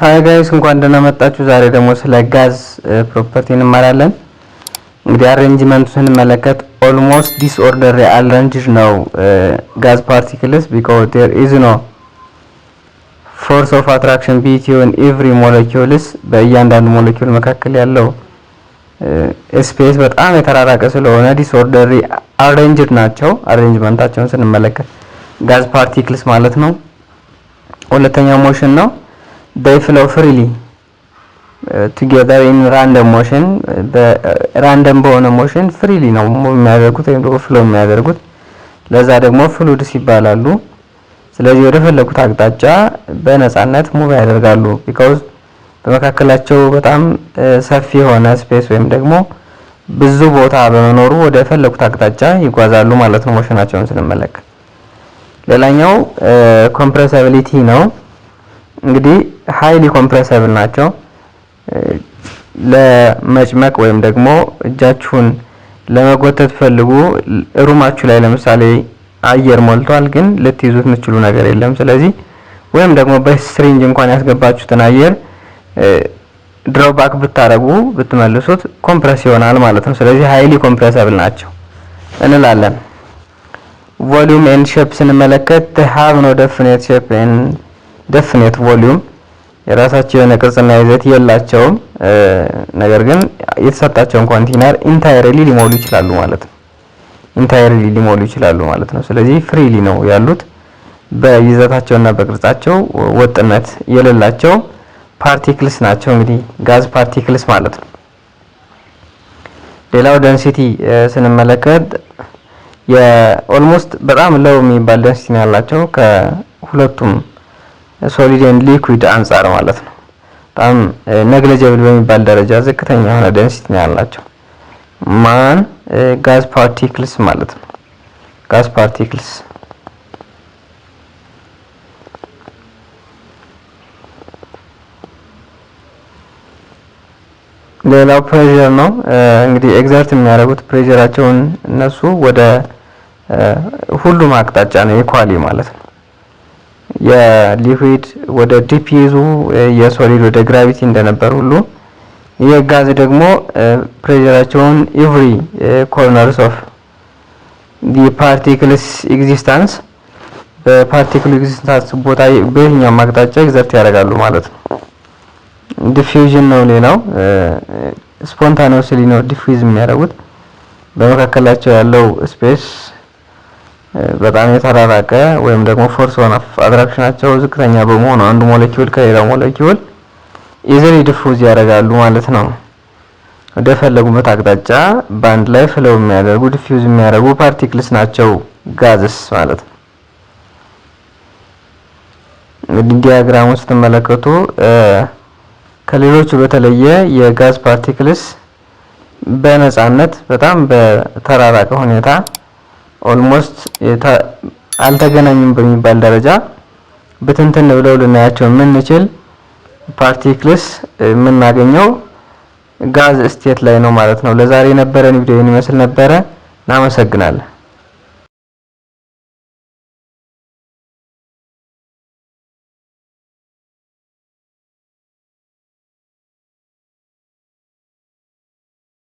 Hi guys፣ እንኳን ደህና መጣችሁ። ዛሬ ደግሞ ስለ gas property እንማራለን። እንግዲህ arrangement ኡ ስንመለከት almost disorder arranged ነው gas particles because there is no force of attraction between every molecules። በእያንዳንዱ ሞለኪውል መካከል ያለው space በጣም የተራራቀ ስለሆነ disorder arranged ናቸው። Arrangement ኣቸውን ስንመለከት gas particles ማለት ነው። ሁለተኛው motion ነው። They flow freely together in random motion። በ random በሆነ motion freely ነው move የሚያደርጉት ወይም ደግሞ flow የሚያደርጉት። ለዛ ደግሞ fluids ይባላሉ። ስለዚህ ወደ ፈለጉት አቅጣጫ በነፃነት move ያደርጋሉ። Because በመካከላቸው በጣም ሰፊ የሆነ space ወይም ደግሞ ብዙ ቦታ በመኖሩ ወደ ፈለጉት አቅጣጫ ይጓዛሉ ማለት ነው motion ኣቸውን ስንመለከት። ሌላኛው compressibility ነው። እንግዲህ highly compressible ናቸው። ለመጭመቅ ወይም ደግሞ እጃችሁን ለመጎተት ፈልጉ room ኣችሁ ላይ ለምሳሌ አየር ሞልቷል፣ ግን ልትይዙት የምትችሉ ነገር የለም። ስለዚህ ወይም ደግሞ በ syringe እንኳን ያስገባችሁትን አየር draw back ብታረጉ፣ ብትመልሱት compress ይሆናል ማለት ነው። ስለዚህ highly compressible ናቸው እንላለን። Volume and shape ስንመለከት have no definite shape and definite volume። የራሳቸው የሆነ ቅርጽና ይዘት የላቸውም። ነገር ግን የተሰጣቸውን container entirely ሊሞሉ ይችላሉ ማለት ነው። Entirely ሊሞሉ ይችላሉ ማለት ነው። ስለዚህ freely ነው ያሉት። በይዘታቸውና በቅርጻቸው ወጥነት የሌላቸው particles ናቸው። እንግዲህ gas particles ማለት ነው። ሌላው density ስንመለከት የ almost በጣም low የሚባል density ነው ያላቸው ከሁለቱም solid and liquid አንጻር ማለት ነው። በጣም negligible በሚባል ደረጃ ዝቅተኛ የሆነ density ነው ያላቸው። ማን? Gas particles ማለት ነው። Gas particles። ሌላው pressure ነው። እንግዲህ exert የሚያደርጉት pressure ኣቸውን እነሱ ወደ ሁሉም አቅጣጫ ነው equally ማለት ነው። የ liquid ወደ depth ኡ፣ የ solid ወደ gravity እንደነበር ሁሉ የጋዝ ደግሞ pressure ኣቸውን every corners of the particles existence፣ በ particle ኡ existence ቦታ በየትኛውም አቅጣጫ exert ያደርጋሉ ማለት ነው። Diffusion ነው ሌላው። Spontaneously ነው diffuse የሚያደርጉት። በመካከላቸው ያለው space በጣም የተራራቀ ወይም ደግሞ force of attraction ኣቸው ዝቅተኛ በመሆኑ አንዱ ሞለኪውል ከሌላው molecule easily diffuse ያደርጋሉ ማለት ነው። ወደ ፈለጉበት አቅጣጫ በአንድ ላይ flow የሚያደርጉ፣ diffuse የሚያደርጉ particles ናቸው gases ማለት ነው። እንግዲህ diagram ኡን ስትመለከቱ ከሌሎቹ በተለየ የ gas particles በነፃነት በጣም በተራራቀ ሁኔታ almost አልተገናኙም በሚባል ደረጃ ብትንትን ብለው ልናያቸው የምንችል particles የምናገኘው gas state ላይ ነው ማለት ነው። ለዛሬ የነበረን ቪዲዮ ይህን ይመስል ነበረ። እናመሰግናለን።